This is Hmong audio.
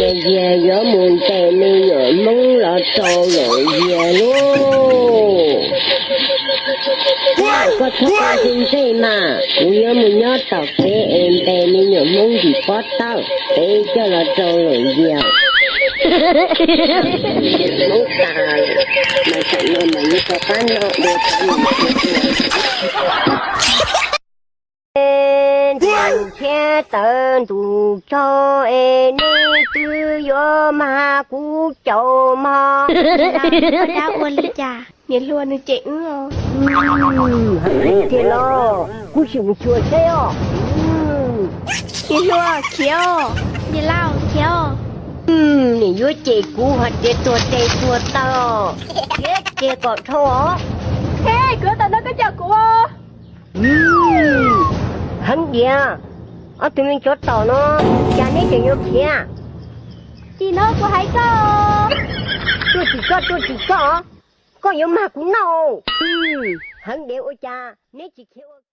Yias yuav mus ntes me nyuam Hmoob los rau Lawm Yias lauj. Koj txhob quaj ntej ntej mas, kuv yuav mus nyob tom kev es ntes me nyuam Hmoob ntim pob tawb, peb coj los rau Lawm Yias. Hmoob tas, mas tam no mas yuav rov qab noj dua. Ntuj thiab tawv ntuj tsaug es nej twb yuav mag kuv caum mog. Dab ua li cas? Niam hluas nws cem wb os. Tiag los kuv sim mus xyuas seb os. Niam hluas khiav os. Niam laus khiav os. Nim yuav cem kuv hais tias tuag tes tuag taw, khiav ces kom dhau os. Ej, kuv tawm no koj coj kuv. Heev Diav, ob tug me tsov tom no, cas neb tseem yuav khiav? Tim no kuv hais koj. Tuaj tim koj, tuaj tim koj, koj yuav mag kuv noj. Heev Diav, ua cas neb tsis khiav ua